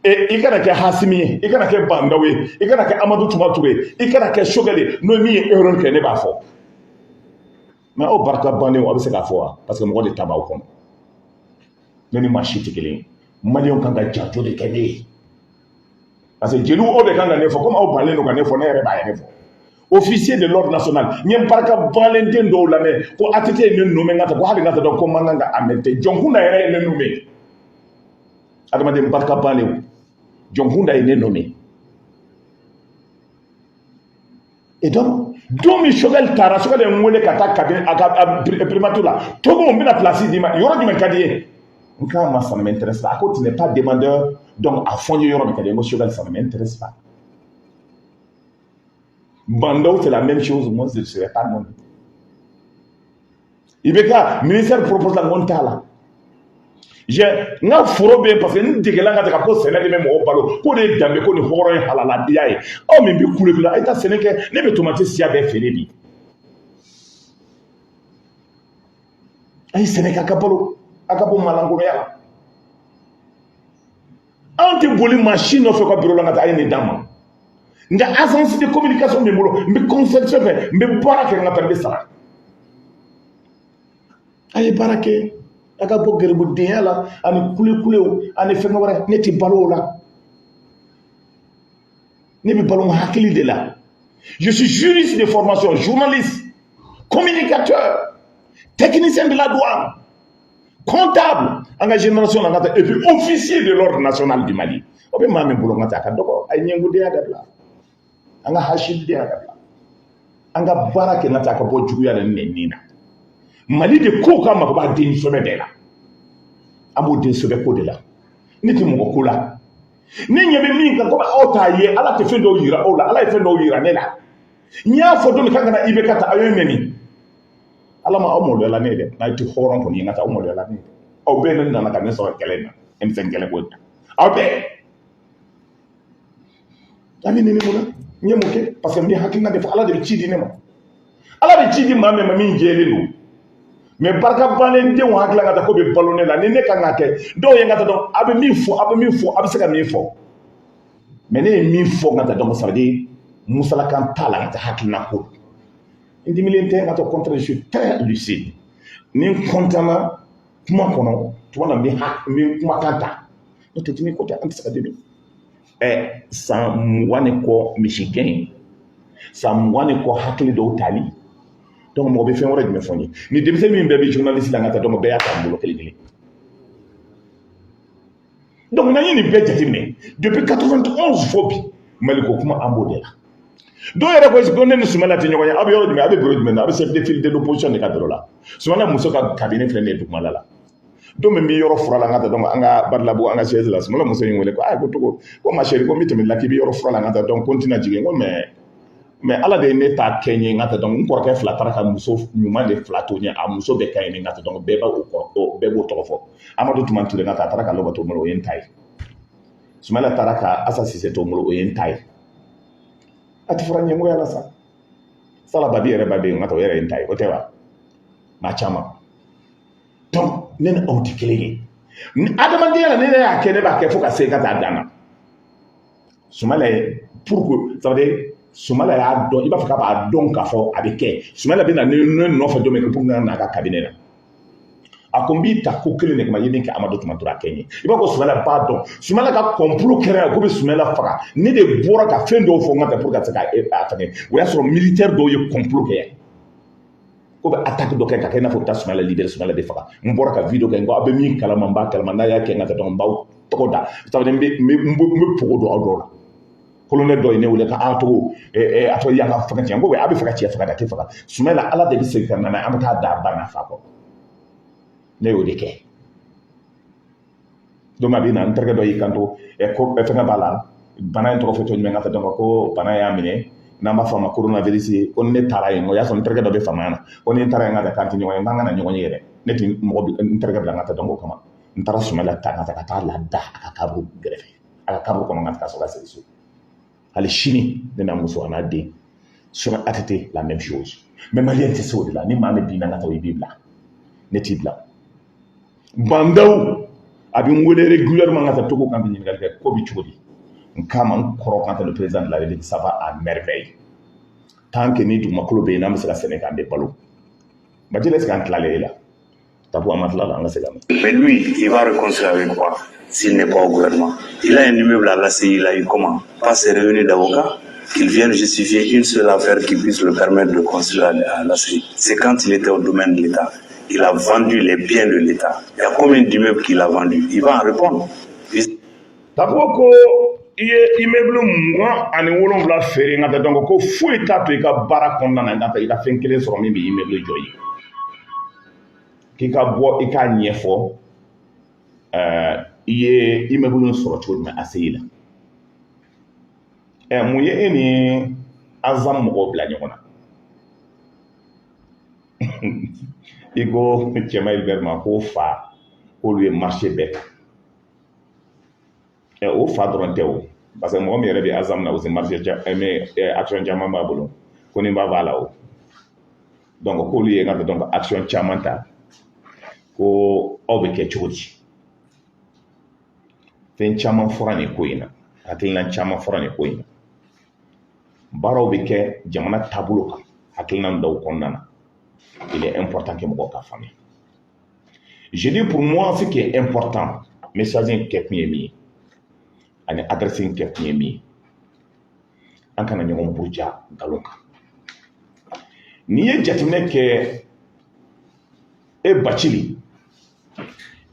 E i kana kɛ Hasimi ye, i kana kɛ Bandaw ye, i kana kɛ Amadu Tuma Ture ye, i kana kɛ Choguel ye, n'o min ye erreur kɛ, ne b'a fɔ. Mais aw barika bannen, aw bɛ se k'a fɔ wa? Parce que mɔgɔ de ta b'aw kɔnɔ. Ne ni maa si tɛ kelen ye. Malienw kan ka janto de kɛ ne ye, parce que jeliw, aw de kan ka ne fɔ. Komi aw bannen don ka ne fɔ, ne yɛrɛ b'a yɛrɛ fɔ. Officier de l'ordre national, n ye barika bannen den dɔw lamɛn ko ATT ye ne nommé, n ka taa ko hali n ka taa dɔn ko man kan ka a mérité. Jɔnkunda yɛrɛ ye ne nommé. Adamaden barika bannen, Jɔnkunda ye ne nommé. Et donc don min Choguel taara, Choguel ye n wele ka taa kabini a ka primature la. Togo, n bɛna place d'i ma, yɔrɔ jumɛn ka di i ye? N k'a ma, ça ne m'intéresse pas. A ko tu n'es pas demandeur, donc a fɔ n ye yɔrɔ min ka di ye. N ko Choguel, ça ne m'intéresse pas. Bandaw, c'est la même chose, moi je ne serai pas nommé. IBK ministère propose la, n ko n t'a la. N ka foro bɛ yen, parce que n degela ka ka ko sɛnɛ de bɛ mɔgɔw balo, k'o de ye danbe ko ni hɔrɔn ye halaladiya ye. Aw min bɛ kule la, a ye taa sɛnɛ kɛ. Ne bɛ tomati siya bɛɛ feere bi. A ye sɛnɛ kɛ, a ka balo, a ka bɔ malankolonya la. Anw tɛ boli maa si nɔfɛ ka bureau la ka taa a ye nin d'an ma. Nka agence de communication bɛ n bolo, n bɛ conseil fɛ, n bɛ baara kɛ, n ka taa n bɛ sara. A ye baara kɛ, a ka bɔ gɛrɛbudenya la ani kulekulew ani fɛn wɛrɛ. Ne tɛ balo o la, ne bɛ balo n hakili de la. Je suis juriste de formation, journaliste, communicateur, technicien de la douane, comptable, an ka génération na, ka taa, et puis officier de l'ordre national du Mali. O bɛ maa min bolo, n ka taa, a ka dɔgɔ. A ye ɲɛngudenya dabila, an ka hasilidenya dabila, an ka baara kɛ, n ka taa, a ka bɔ juguya la ni nɛni na. Mali de ko k'a mako b'a den sɛbɛ bɛɛ la, an b'o den sɛbɛ ko de la. Ne tɛ mɔgɔ ko la, ne ɲɛ bɛ min kan, komi aw t'a ye. Ala tɛ fɛn dɔw yira aw la, Ala ye fɛn dɔw yira ne la. N y'a fɔ don min k'an ka na IBK ta, aw ye nɛni. Ala ma aw maloya la ne ye dɛ. N'a tɛ hɔrɔn kɔni ye, n ka taa, aw maloya la ne ye dɛ. Aw bɛɛ ne nana ka ne sɔrɔ kɛlɛ in na, M5 kɛlɛ ko in na. Aw bɛɛ a bɛ nɛni mun na? N ye mun kɛ? Parce que n bɛ hakilina de fɔ. Ala de bɛ ci di ne ma, Ala bɛ ci di maa min ma min jɛlen don. Mais barika bannen denw hakili ka taa ko bɛ balo ne la ni ne kan ka kɛ. Dɔw ye n ka taa dɔn, a bɛ min fɔ, a bɛ min fɔ, a bɛ se ka min fɔ. Mais ne ye min fɔ, n ka taa dɔn, ça veut dire musalakan t'a la, n ka taa hakilina ko n dimilen tɛ. N ka taa contraire, je suis très lucide. Ni n content na kuma kɔnɔ, tuma na n bɛ kumakan ta. N'o tɛ, dimi ko tɛ, an tɛ se ka dimi. Ɛ, san 20 ni kɔ misi gɛn, san 20 ni kɔ hakili dɔw tali. Donc mɔgɔ bɛ fɛn wɛrɛ jumɛn fɔ n ye? Ni denmisɛnnin min bɛɛ bɛ journaliste la, n ka taa dɔn, bɛɛ y'a ta n bolo kelen kelen. Donc n'an ye nin bɛɛ jateminɛ, depuis 91 fo bi, Maliko kuma, an b'o de la. Dɔw yɛrɛ ko ne ni Sumala tɛ ɲɔgɔn ye. Aw bɛ yɔrɔ jumɛn? A bɛ bureau jumɛn na? A bɛ chef de file de l'opposition de ka bureau la. Sumala muso ka cabinet filɛ nin ye dugumala la. Don min bɛ yɔrɔ fura la, n ka taa donc an ka Badilabugu, an ka siège la, Sumala muso in wele ko aa, ko Togo, ko ma chérie, ko n bɛ tɛmɛ la k'i bɛ yɔrɔ fura la, n ka taa donc ko n tɛna jigin. Ko mais Ala de ye ne ta kɛ n ye. N ka taa donc n kɔrɔkɛ fila taara ka muso ɲuman de fila to n ye. A muso bɛɛ ka ɲi. N ka taa donc bɛɛ b'o kɔrɔ, bɛɛ b'o tɔgɔ fɔ. Amadu Tumani Ture, n ka taa, a taara ka Lɔba to n bolo, o ye n ta ye. Sumala taara ka Asa Sise to n bolo, o ye n ta ye. A tɛ fɔra ɲɛngoya la sa. Sala Babi yɛrɛ ba bɛ yen, n ka taa, o yɛrɛ ye n ta ye, o tɛ wa? Maa caman. Donc ne ni aw tɛ kelen ye ni adamadenya la. Ne yɛrɛ y'a kɛ, ne b'a kɛ fo ka se ka taa dan na. Sumala ye, pour que ça veut dire Sumala y'a dɔn, i b'a fɔ k'a b'a dɔn k'a fɔ a bɛ kɛ. Sumala bɛ na ne nɔfɛ don min pour que n'a ka cabinet na, a ko n b'i ta ko kelen de kama, i ye min kɛ Amadu Tumani Ture, a kɛ n ye. I b'a fɔ Sumala b'a dɔn, Sumala ka complot kɛra ko bɛ Sumala faga. Ne de bɔra ka fɛn dɔw fɔ n ka taa pour ka se ka a fɛngɛ. O y'a sɔrɔ militaire dɔw ye complot kɛ ko bɛ attaque dɔ kɛ ka kɛ i n'a fɔ u bɛ taa Sumala libérer, Sumala bɛ faga. N bɔra ka vidéo kɛ, n ko aw bɛ min kalama, n b'a kalama. N'a y'a kɛ, n ka taa dɔn, n b'aw tɔgɔ da. Ça veut dire n bɛ pogo don aw dɔw la. Colonel dɔ ye ne wele ka a togo a tɔgɔ y'an ka fɛngɛ tiɲɛ. N ko a bɛ fɛ ka cɛ faga de, a tɛ faga. Sumala, Ala de bɛ segin ka na n'a ye, an bɛ taa da ba n'a fa kɔrɔ. Ne y'o de kɛ. Don a bɛ na, n terikɛ dɔ y'i kanto ko fɛngɛ b'a la, bana in tɔgɔ fɔ cogo jumɛn? Ka taa dɔn ko bana y'a minɛ, n'an b'a fɔ a ma coronavirus ye. Ko ni ne taara yen, o y'a sɔrɔ n terikɛ dɔ bɛ faamaya na, ko ni n taara yen, ka taa k'an tɛ ɲɔgɔn ye, k'an kana ɲɔgɔn ye yɛrɛ. Ne tɛ mɔgɔ n terikɛ bila n ka taa dɔn o kama. N taara Sumala ta ka taa la da a ka kaburu gɛrɛfɛ, a ka kaburu kɔnɔ, ka taa sɔrɔ ka segin so. Hali sini, ne n'a muso a n'a den sur ATT, la même chose. Mais malien tɛ se o de la. Ni maa min binna, ka taa, i b'i bila, ne t'i bila. Bandaw a bɛ n wele régulièrement ka taa Togo kan, bɛ ɲininkali kɛ ko bɛ cogo di. N k'a ma, n kɔrɔ kan tɛ, le président de la République, ça va à merveille. Tant que ni dugumakolo bɛ yen, n'an bɛ se ka sɛnɛ kɛ, an bɛ balo. Bajeli, est ce que an tilalen e la? Tabu, an ma tila la, an ka se ka mɛn. Mais lui, il va reconstruire avec quoi s'il n'est pas au gouvernement? Il a un immeuble à l'ACI, il a eu comment? Pas ses revenus d'avocat. Qu'il vienne justifier une seule affaire qui puisse le permettre de construire à l'ACI. C'est quand il était au domaine de l'État. Il a vendu les biens de l'État. Il y a combien d'immeubles qu'il a vendus? Il va en répondre. Tabu ko i ye immeuble 27 feere, n ka taa dɔn ko foyi t'a to i ka baara kɔnɔna na, n ka taa i ka fɛn kelen sɔrɔ min bɛ immeuble jɔ i ye. K'i ka bɔ i k'a ɲɛfɔ i ye immeuble sɔrɔ cogo jumɛn ACI la. Ɛ, mun ye e ni Azam mɔgɔw bila ɲɔgɔn na? I ko Cɛma Hubert ma ko fa k'olu ye marché bɛɛ ta. Ɛ, o fa dɔrɔn tɛ o, parce que mɔgɔ min yɛrɛ bɛ Azam na aussi, marché mais action caman b'a bolo, ko ni b'a la o. Donc k'olu ye n ka donc action caman ta, ko aw bɛ kɛ cogo di? Fɛn caman fɔra nin ko in na, hakilina caman fɔra nin ko in na. Baaraw bɛ kɛ jamana taabolo kan, hakilina dɔw kɔnɔna na. Il est important que mɔgɔw ka faamuya. Je dis, pour moi, ce qui est important, message in kɛ kun ye min ye ani adresse in kɛ kun ye min ye, an kana ɲɔgɔn buruja nkalon kan. N'i ye jateminɛ kɛ, e Bacili,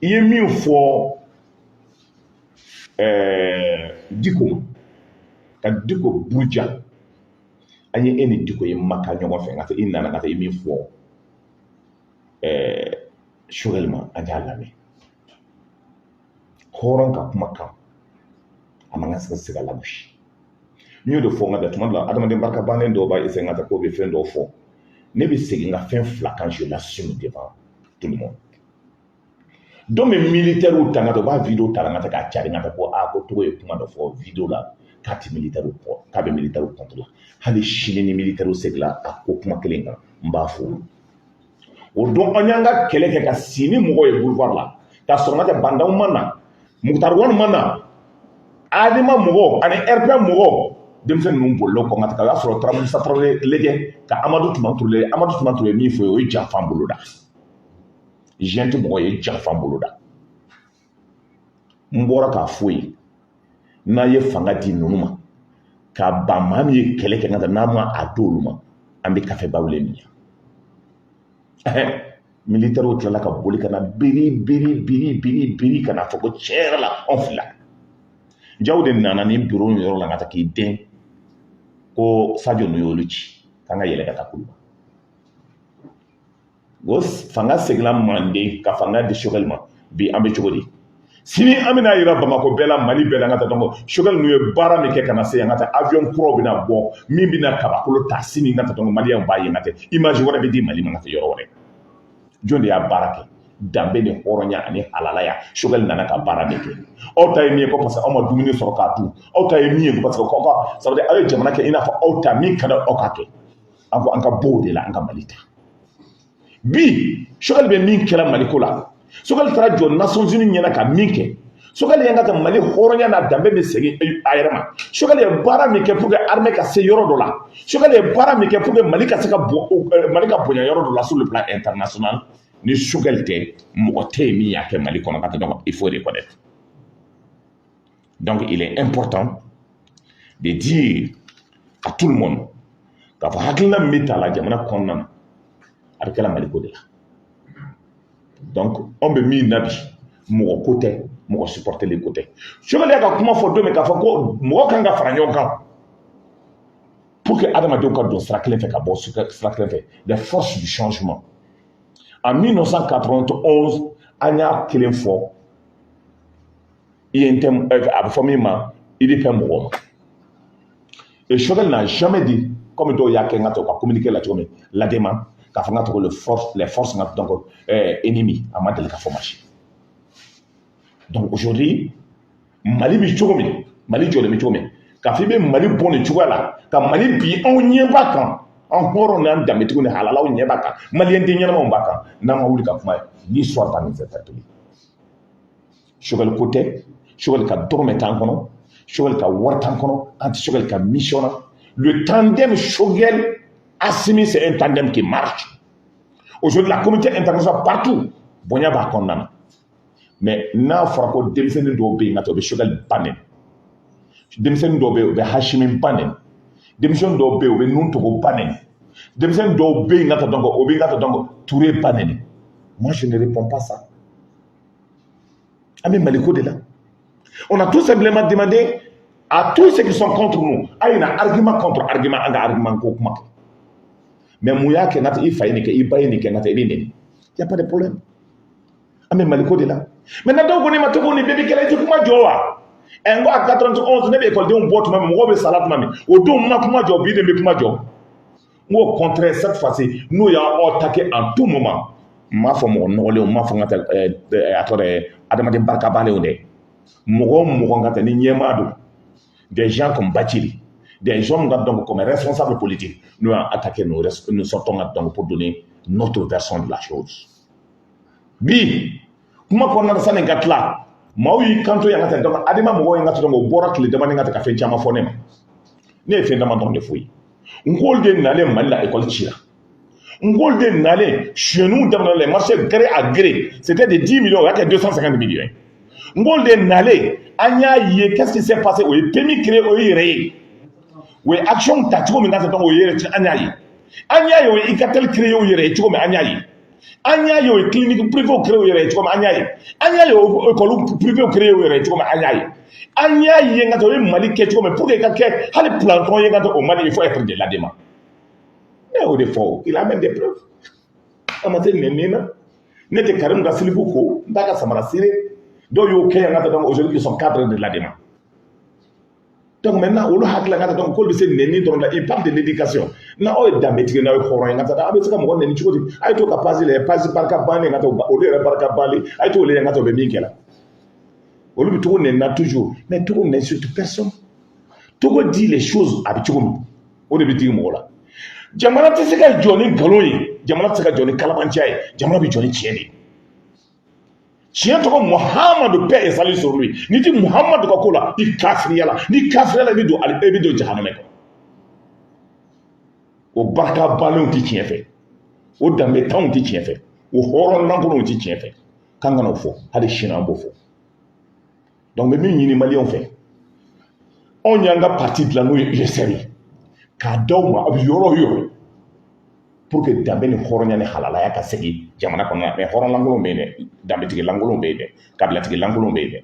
i ye min fɔ Diko ma, ka Diko buruja, an ye e ni Diko ye Maka ɲɔgɔn fɛ, ka i nana ka taa i min fɔ Choguel ma, an y'a lamɛn. Hɔrɔn ka kuma kan, a man kan se ka lagosi. N y'o de fɔ n ka tuma dɔ la, adamaden barika bannen dɔw b'a essayer n ka taa k'o bɛ fɛn dɔw fɔ. Ne bɛ segin n ka fɛn fila kan, je l'assume devant tout le monde. Don bɛ militaires ta n ka taa, u b'a vidéo ta n ka taa k'a cari n ka taa ko aa, ko Togo ye kuma dɔ fɔ vidéo la. K'a tɛ militaire kɔ, k'a bɛ militaire contre la. Hali sini ni militaire seginna a ko kuma kelen kan, n b'a fo. O don an y'an ka kɛlɛ kɛ ka si ni mɔgɔw ye boulevard la, ka sɔrɔ n ka tɛ Bah N'Daw ma na, Moctar Ouane ma na, ADEMA mɔgɔw ani RPM mɔgɔw, denmisɛnnin ninnu bolila kɔ ka taa. O y'a sɔrɔ taara Musa Tarawele lajɛ ka Amadu Tumani Ture. Amadu Tumani Ture ye min fɔ ye, o ye janfa boloda. Junte mɔgɔ ye janfa boloda. N bɔra k'a fɔ ye, n'a ye fanga di ninnu ma ka ban, maa min ye kɛlɛ kɛ n ka taa, n'a ma a d'olu ma, an bɛ kafe bawule min yan. Militaires tilala ka boli ka na biri biri biri biri biri ka na fɔ ko tiɲɛ yɛrɛ la, anw filila. Jaw de nana ni bureau yɔrɔ la ka taa k'i den ko Sadio ninnu y'olu ci k'an ka yɛlɛ ka taa Kuluba. O fanga seginna Manden ka fanga di Choguel ma. Bi an bɛ cogo di? Sini an bɛna yira Bamakɔ bɛɛ la, Mali bɛɛ la, an ka taa. Donc Choguel ninnu ye baara min kɛ ka na se yan, ka taa avion kuraw bɛna bɔ min bɛna kabakolo ta sini, ka taa. Donc Maliyɛnw b'a ye, n ka tɛ image wɛrɛ bɛ di Mali ma ka taa yɔrɔ wɛrɛ. Jɔn de y'a baara kɛ? Danbe ni hɔrɔnya ani halalaya, Choguel nana ka baara de kɛ. Aw ta ye min ye ko parce que aw ma dumuni sɔrɔ k'a dun, aw ta ye min ye ko parce que k'aw ka, ça veut dire aw ye jamana kɛ i n'a fɔ aw ta min ka di aw ka kɛ. An ko an ka bɔ o de la, an ka Mali ta. Bi Choguel bɛ min kɛra Maliko la, Choguel taara jɔ Nations Unies ɲɛna ka min kɛ, Choguel ye ka Mali hɔrɔnya n'a danbe min segin a yɛrɛ ma, Choguel ye baara min kɛ pour que armée ka se yɔrɔ dɔ la, Choguel ye baara min kɛ pour que Mali ka se ka bɔ, Mali ka bonya yɔrɔ dɔ la sur le plan international, ni Choguel tɛ, mɔgɔ tɛ yen min y'a kɛ Mali kɔnɔ ka tɛmɛ. Il faut reconnaître. Donc il est important de dire à tout le monde k'a fɔ hakilina min bɛ ta la jamana kɔnɔna na, a bɛ kɛla Maliko de la. Donc anw bɛ min na bi, mɔgɔ ko tɛ, mɔgɔ supporteli ko tɛ. Choguel y'a ka kuma fɔ don min k'a fɔ ko mɔgɔ kan ka fara ɲɔgɔn kan pour que adamadenw ka don sira kelen fɛ ka bɔ sira kelen fɛ, les forces du changement, en 1991, an y'a kelen fɔ UNTM, a bɛ fɔ min ma UDPM mɔgɔw ma. Et Choguel n'a jamais dit, comme dɔw y'a kɛ n ka to ka communiqué la cogo min l'ADEMA, k'a fɔ n ka to les forces, les forces n ka donc ennemies, a ma deli ka fɔ ma si. Donc aujourd'hui, Mali bɛ cogo min, Mali jɔlen bɛ cogo min, k'a fɔ i bɛ Mali bɔ nin cogoya la ka Mali bi, anw ɲɛ b'a kan, an hɔrɔnw n'an danbetigiw ni halalaw ɲɛ b'a kan, Maliyɛn den ɲɛnamaw b'a kan. N'an ma wuli ka kuma, l'histoire va nous interpeller. Choguel ko tɛ, Choguel ka dɔrɔmɛ t'an kɔnɔ, Choguel ka wari t'an kɔnɔ, an tɛ Choguel ka mission na. Le tandem Choguel Assimi, c'est un tandem qui marche. Aujourd'hui, la communauté internationale partout, bonya b'a kɔnɔna na. Mais n'a fɔra ko denmisɛnnin dɔw bɛ yen ka taa, u bɛ Choguel ba nɛni, denmisɛnnin dɔw bɛ yen, u bɛ Assimi ba nɛni, denmisɛnnin dɔw bɛ yen, u bɛ Nouhoum Togo ba nɛni, denmisɛnnin dɔw bɛ yen ka taa, donc o bɛ ka taa, donc Touré ba nɛni, moi je ne réponds pas ça. An bɛ Maliko de la. On a tout simplement demandé à tous ceux qui sont contre nous, a ye na argument contre argument, an ka argument ko kuma kɛ. Mais mun y'a kɛ n ka i fa ye nin kɛ, i ba ye nin kɛ, n ka taa i bɛ nɛni, y a pas de problème. An bɛ Maliko de la. Maintenant, dɔw ko ne ma togo nin bɛɛ bɛ kɛlɛ, i tɛ kuma jɔ wa? Ɛ, n ko a 91, ne bɛ ekɔlidenw bɔ tuma min, mɔgɔw bɛ sala tuma min, o don ma kuma jɔ, bi de bɛ kuma jɔ. N ko au contraire, cette fois-ci, n'o y'aw attaqué en tout moment, n m'a fɔ mɔgɔ nɔgɔlenw, n m'a fɔ n ka taa a tɔgɔ dɛ, adamaden barika balenw dɛ, mɔgɔ o mɔgɔ ka taa ni ɲɛmaa don, des gens comme Bathily, des hommes donc comme responsables politiques, nous avons attaqué, nous, nous sortons donc pour donner notre version de la chose. Bi kuma kɔnɔna na, sani ka tila, maaw y'i kanto yan ka taa, donc ADEMA mɔgɔw ye n ka taa, o bɔra tile damadɔ ka taa ka fɛn caman fɔ ne ma. Ne ye fɛn dama dɔrɔn de fɔ ye. N k'olu de nalen Mali la, école cira. N k'olu de nalen, sonyɛniw daminɛ les marchés gré à gré, c'était de 10 millions, o y'a kɛ 250 millions. N k'olu de nalen, an y'a ye qu'est-ce qui s'est passé, o ye PMI créé o ye yɛrɛ ye, o ye action ta cogo min na, donc o ye yɛrɛ, an y'a ye. An y'a ye o ye Ikatel créé o yɛrɛ ye cogo min, an y'a ye. An y'a ye o ye clinique privé créé o yɛrɛ ye cogo min, an y'a ye. An y'a ye o école privé créé o yɛrɛ ye cogo min, an y'a ye. An y'a ye n ka taa o ye Mali kɛ cogo min pour que i ka kɛ hali planton ye, n ka taa au Mali, il faut être de l'ADEMA. Ne y'o de fɔ o, il a même des preuves. A ma se nɛni na, ne tɛ Karim ka silifu ko, n t'a ka samara sere. Dɔw y'o kɛ yan ka taa, donc aujourd'hui ils sont cadres de l'ADEMA. Donc maintenant, olu hakili la ka taa, donc k'olu bɛ se nɛni dɔrɔn la. Il parle de l'éducation. Na aw ye danbetigi, n'aw ye hɔrɔn ye, ka taa, aw bɛ se ka mɔgɔ nɛni cogo di? A ye to ka page lajɛ, page barika bannen, ka taa olu yɛrɛ barika bannen, a ye t'o lajɛ, ka taa u bɛ min kɛ la. Olu bɛ Togo nɛni na toujours, mais Togo n'insulte personne. Togo dit les choses a bɛ cogo min, o de bɛ digi mɔgɔ la. Jamana tɛ se ka jɔ ni nkalon ye, jamana tɛ se ka jɔ ni kalabanciya ye, jamana bɛ jɔ ni tiɲɛ de ye. Tiɲɛ tɔgɔ Muhamadu, paix et salut sur lui. N'i ti Muhamadu ka ko la, i kafiriya la. N'i kafiriya la, i bɛ don ali, i bɛ don jahanamɛ kɔnɔ. O barika balenw tɛ tiɲɛ fɛ, o danbetanw tɛ tiɲɛ fɛ, o hɔrɔn lankolonw tɛ tiɲɛ fɛ. K'an kana o fɔ, hali sini an b'o fɔ. Donc n bɛ min ɲini Maliyɛnw fɛ, anw y'an ka parti dilan, n'o ye USR ye, k'a d'aw ma, a bɛ yɔrɔ o yɔrɔ, pour que danbe ni hɔrɔnya ni halalaya ka segin jamana kɔnɔ. Mais hɔrɔn lankolonw bɛ yen dɛ, danbetigi lankolonw bɛ yen dɛ, kabilatigi lankolonw bɛ yen dɛ,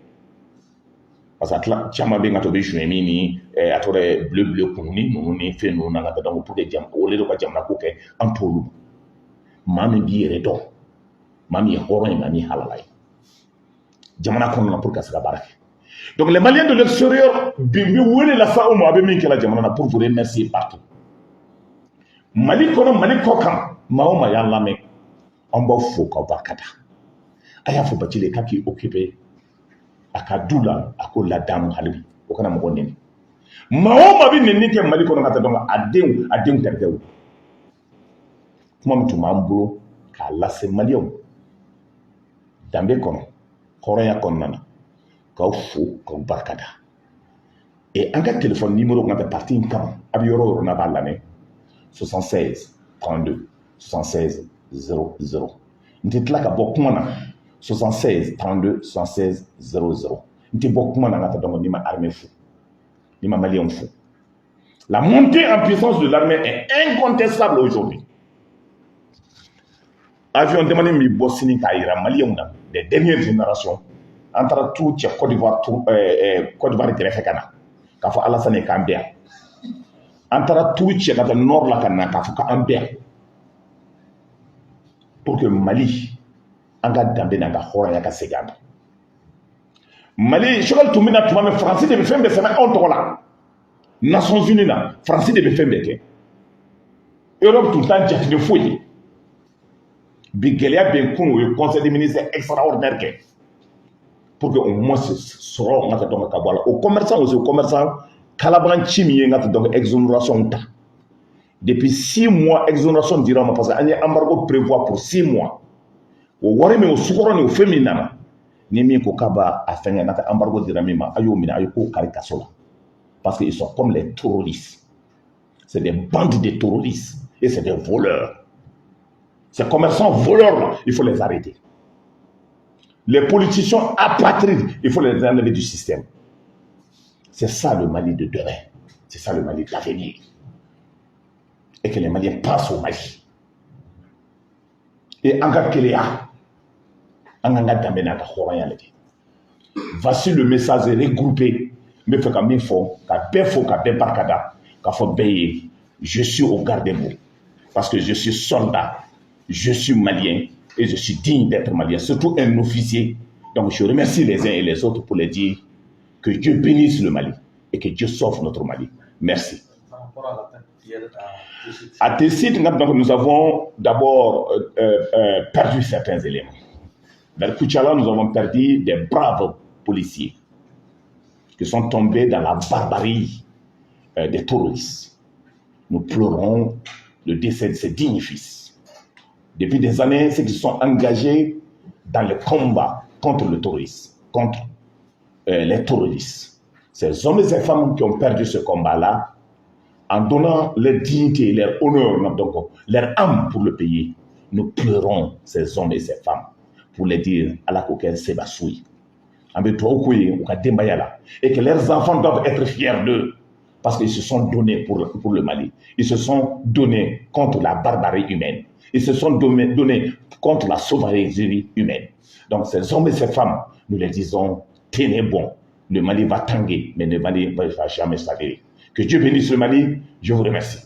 parce que a tila caman bɛ yen ka to bɛ suɲɛ ni a tɔgɔ ye bleu bleu kununi ninnu ni fɛn ninnu na ka taa. Donc pour que jam o de ka jamana ko kɛ, an t'olu maa min b'i yɛrɛ dɔn, maa min ye hɔrɔn ye, maa min ye halala ye jamana kɔnɔna na, pour ka se ka baara kɛ. Donc les Maliens de l'extérieur, bi n bɛ wele lase aw ma, a bɛ min kɛla jamana na, pour vous remercier partout, Mali kɔnɔ, Mali kɔ kan, maa o maa y'an lamɛn, an b'aw fo k'aw barika da. A y'a fɔ Bacili k'a k'i occupé a ka du la, a ko ladamu hali bi, o kana mɔgɔ nɛni. Maa o maa bɛ nɛni kɛ Mali kɔnɔ ka taa, donc a denw terikɛw. Kuma min tun b'an bolo k'a lase Maliyɛnw danbe kɔnɔ, hɔrɔnya kɔnɔna na, k'aw fo k'aw barika da. Et an ka téléphone numéro kan tɛ parti in kama, a bɛ yɔrɔ o yɔrɔ n'a b'a lamɛn, 76 32 76 00. N tɛ tila ka bɔ kuma na, 76 32 76 00. N tɛ bɔ kuma na ka taa, donc n'i ma armée fo, n'i ma Maliyɛnw fo. La montée en puissance de l'armée est incontestable aujourd'hui. Avion demani min bɔ sini k'a yira Maliyɛnw na, des dernières générations, an taara tu cɛ Côte d'Ivoire, tu Côte d'Ivoire kɛrɛfɛ ka na k'a fɔ Alassane k'an bɛ yan. An taara tu cɛ ka taa nord la ka na k'a fɔ k'an bɛ yan pour que Mali, an ka danbe n'an ka hɔrɔnya ka segin an ma. Mali Choguel tun bɛna tuma min, Faransi de bɛ fɛn bɛɛ sɛbɛn anw tɔgɔ la Nations Unies na, Faransi de bɛ fɛn bɛɛ kɛ. Europe tun t'an jate ni foyi ye. Bi gɛlɛya bɛ yen. Kunun o ye conseil des ministres extraordinaire kɛ pour que au moins sɔrɔ n ka taa dɔn ka bɔ a la. O commerçant aussi, o commerçant kalabanci min ye n ka taa dɔn exonération ta depuis 6 mois, exonération dira ma, parce que an ye embargo prévoir pour 6 mois. O wari min, o sukɔrɔ ni o fɛn min nana ni min ko k'a b'a a fɛngɛ n'a tɛ, embargo dira min ma, a y'o minɛ, a ye k'o kari kaso la, parce que ils sont comme les terroristes. C'est des bandes de terroristes et c'est des voleurs. Ces commerçants voleurs là, il faut les arrêter. Les politiciens apatrides, il faut les enlever du système. C'est ça le Mali de demain, c'est ça le Mali de l'avenir. Et que les Maliens pensent au Mali et an ka keleya, an k'an ka danbe n'a ka hɔrɔnya lajɛ. Voici le message regroupé. N bɛ fɛ ka min fɔ, ka bɛɛ fo, ka bɛɛ barika da, k'a fɔ bɛɛ ye, je suis au garde-à-vous parce que je suis soldat, je suis malien et je suis digne d'être malien, surtout un officier. Donc je remercie les uns et les autres pour les dire que Dieu bénisse le Mali et que Dieu sauve notre Mali. Merci. Par rapport à l'attaque d'hier à Tessit. À Tessit, donc, nous avons d'abord perdu certains éléments. Vers Koutiala, nous avons perdu des braves policiers qui sont tombés dans la barbarie des terroristes. Nous pleurons le décès de ces dignes fils. Depuis des années, ceux qui sont engagés dans le combat contre le terrorisme, contre les terroristes. Ces hommes et ces femmes qui ont perdu ce combat-là, en donnant leur dignité, leur honneur, donc leur âme pour le pays, nous pleurons ces hommes et ces femmes pour les dire Ala k'o kɛ sebasu ye. An bɛ dugawu k'u ye u ka denbaya la, et que leurs enfants doivent être fiers d'eux parce qu'ils se sont donnés pour le Mali. Ils se sont donnés contre la barbarie humaine. Ils se sont donnés contre la sauvagerie humaine. Donc ces hommes et ces femmes, nous les disons, tenez bon. Le Mali va tanguer, mais le Mali ne va jamais s'avérer. Que Dieu bénisse le Mali. Je vous remercie.